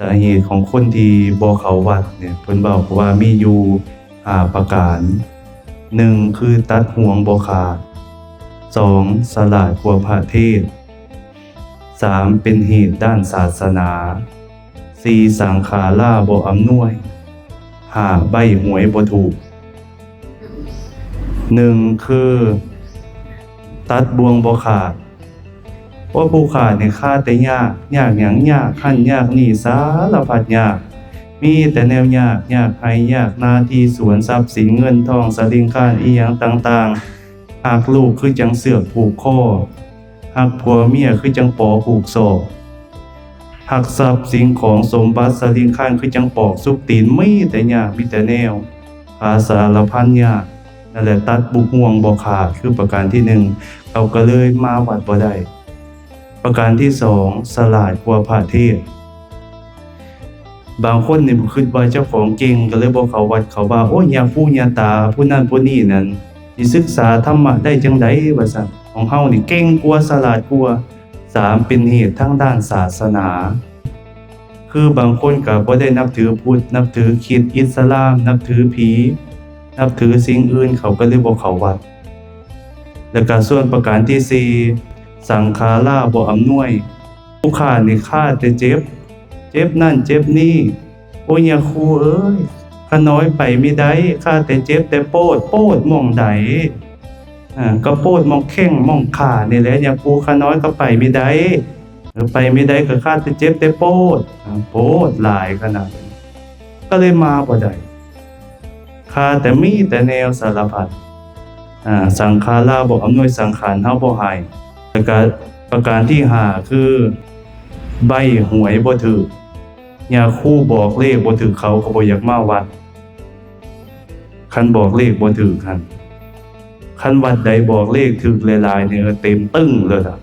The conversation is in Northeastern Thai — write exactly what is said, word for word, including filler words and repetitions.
สาเหตุของคนที่บ่เข้าวัดเนี่ย เพิ่นเว้าว่ามีอยู่ห้าประการ หนึ่ง คือตัดห่วงบ่ขาด สอง สลาดกว่าพระเทศน์ สาม เป็นเหตุด้านศาสนา สี่ สังขาราบ่อำนวย ห้า ใบ้หวยบ่ถูก หนึ่ง คือ ตัดบ่วงบ่ขาด ว่าผู้ข้านี่ข้าแต่ยาก ยากหยัง ยากหั่นยากนี่ สารพัดยาก มีแต่แนวยาก ยากไฮ่ยากนา ที่สวน ทรัพย์สินเงินทอง สะหลิงคานอิหยังต่างๆ ฮักลูกคือจั่งเสือกผูกคอ ฮักผัวเมียคือจั่งปอผูกศอก ฮักทรัพย์สิ่งของสมบัติ สะหลิงคานคือจั่งปอกซุกตีน มีแต่ยาก มีแต่แนว หาสารพันยาก นั่นแหละ ตัดบ่วงบ่ขาด คือประการที่หนึ่ง เขาก็เลยมาวัดบ่ได้ ประการที่สอง สลาดกว่าพระเทศน์ บางคนนี่คิดว่าเจ้าของเก่ง ก็เลยบ่เข้าวัดเข้าวา โอ้ย ย่าปู่ย่าตาผู้นั้นผู้นี้นั่น สิศึกษาธรรมะได้จั่งใด ว่าซั่น ของเฮานี่เก่งกว่า สลาดกว่า สาม เป็นเหตุทางด้านศาสนา คือบางคนก็บ่ได้นับถือพุทธ นับถือคริสต์ อิสลาม นับถือผี นับถือสิ่งอื่น เขาก็เลยบ่เข้าวัด แล้วก็ส่วนประการที่สี่ สังขาราบ่อำนวย ผู้ข้านี่ข้าแต่เจ็บ เจ็บนั่นเจ็บนี่ โอ้ย ย่าครูเอ้ย ข้าน้อยไปไม่ได้ ข้าแต่เจ็บแต่โปด โปดหม่องใด อ่า ก็โปดหม่องแข้งหม่องขานี่แหละ ย่าครู ข้าน้อยก็ไปไม่ได้ เออ ไปไม่ได้ก็ข้าแต่เจ็บแต่โปด อ่า โปดหลายขนาดนั้น ก็เลยมาบ่ได้ ข้าแต่มีแต่แนวสารพัด อ่า สังขาราบ่อำนวย สังขารเฮาบ่ให้ แล้วก็ประการที่ห้า คือ ใบ้หวยบ่ถืก ย่าครูบอกเลขบ่ถืก เขาก็บ่อยากมาวัด คันบอกเลขบ่ถืกหั่น คันวัดใดบอกเลขถืกหลายๆ เนี่ย เต็มตึ้งเลยล่ะ